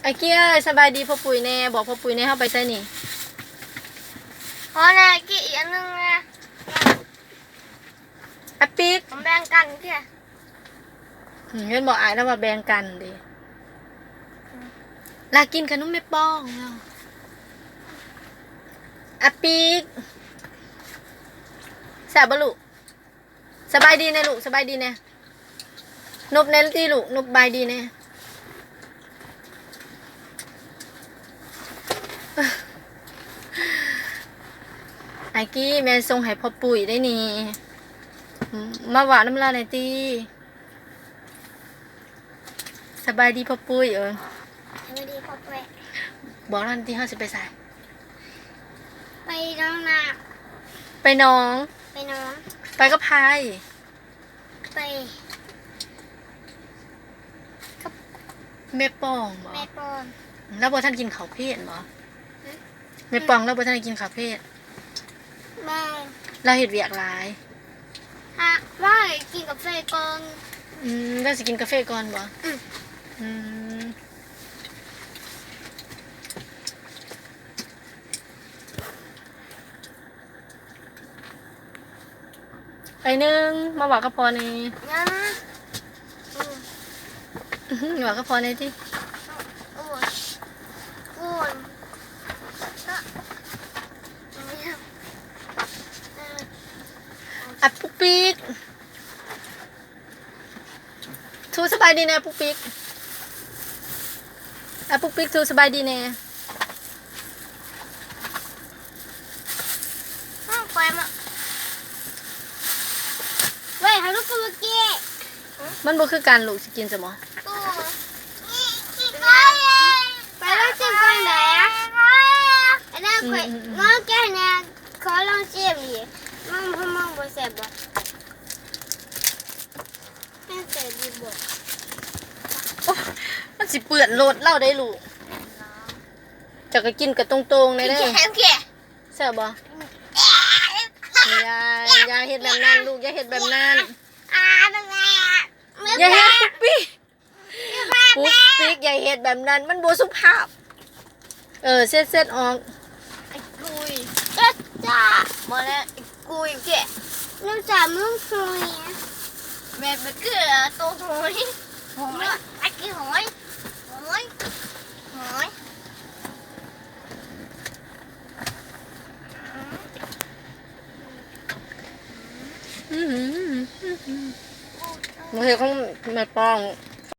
ອາເກຍ ສະບາຍດີພໍ່ປຸ້ຍແດ່ ບອກພໍ່ປຸ້ຍແດ່ ເຮົາໄປໃສນີ້? ອໍ ນະ ອາເກຍ ອີກອັນໜຶ່ງນະ ອາປິກ ແບ່ງກັນເກຍ. ອືມ ເຫັນບໍ່ ອ້າຍລາວວ່າແບ່ງກັນເດ້. ອືມ ລາກິນຂະໜົມແມ່ປ້ອງແລ້ວ. ອາປິກ ແຊບບໍ່ລູກ? ສະບາຍດີແດ່ລູກ ສະບາຍດີແດ່. ນົບແດ່ຕິລູກ ນົບບາຍດີແດ່. ອາກີ້ ແມ່ສົ່ງໃຫ້ພໍ່ປຸ້ຍໄດ໋ນີ້ ມາເວົ້ານຳລາວແດ່ຕິ. ສະບາຍດີພໍ່ປຸ້ຍ. ເອີ ສະບາຍດີພໍ່ປຸ້ຍ. ບອກລາວແດ່ຕິ ເຮົາຊິໄປໃສ? ໄປໜອງນ້ຳ. ໄປໜອງ? ໄປໜອງ. ໄປກັບໃຜ? ໄປກັບແມ່ປ້ອງບໍ? ແມ່ປ້ອງ. ລາວບໍ່ທັນກິນເຂົ້າເພນບໍ? ຫຶ? ແມ່ປ້ອງລາວບໍ່ທັນໄດ້ກິນເຂົ້າເພນ. ແມ່ນ. ລາວເຮັດວຽກຫຼາຍ. ຫາ ວ່າໃຫ້ກິນກາເຟກ່ອນ. ອືມ ລາວຊິກິນກາເຟກ່ອນບໍ? ອືມ. ອືມ. ໄປໜຶ່ງ ມາເວົ້າກັບພໍ່ແດ່. ຍັງ. ອືມ. ເວົ້າກັບພໍ່ແດ່ຕິ. ໂອ້ຍ ໂອ້ຍ. ອາປຸກປິກ. ທູສະບາຍດີແດ່ປຸກປິກ. ອາປຸກປິກ ທູສະບາຍດີແດ່. ເວົ້ຍ ຫາລູກກະເກະ. ມັນບໍ່ຄືກັນ ລູກຊິກິນຊະບໍ່? ໄປລອງຊິມກ່ອນເດີ້. ອັນນັ້ນຂ້ອຍ ອືມໆໆ ລອງແກະແດ່. ຂໍລອງຊິມອີກ. ມັນ ມັນ ມັນບໍ່ແຊບບໍ? ແມ່ນແຊບຢູ່ບໍ? ໂອ້ ມັນຊິເປື້ອນລົດລາວໄດ໋ລູກ. ເຈົ້າກໍກິນກະຕົງໆແດ່ເດີ. ແຊບບໍ່? ຢ່າ ຢ່າເຮັດແບບນັ້ນລູກ ຢ່າເຮັດແບບນັ້ນ. ຢ່າເຮັດປຸກປິກ. ປຸກປິກ ຢ່າເຮັດແບບນັ້ນ ມັນບໍ່ສຸພາບ. ເອີ ເຊັດ ເຊັດອອກ. ໄອ້ກຸຍ ເຈັດຈ້າ ບໍ່ແລ້ວ ໄອ້ກຸຍແກະ. ນ້ຳຈາມຶງຄຸຍ ແມ່ນ ມັນຄືໂຕຫອຍ ຫອຍ ໄອ້ກີ້ຫອຍ ຫອຍ ຫອຍ. ອືມ ມາເຮັດຂອງແມ່ປ້ອງ.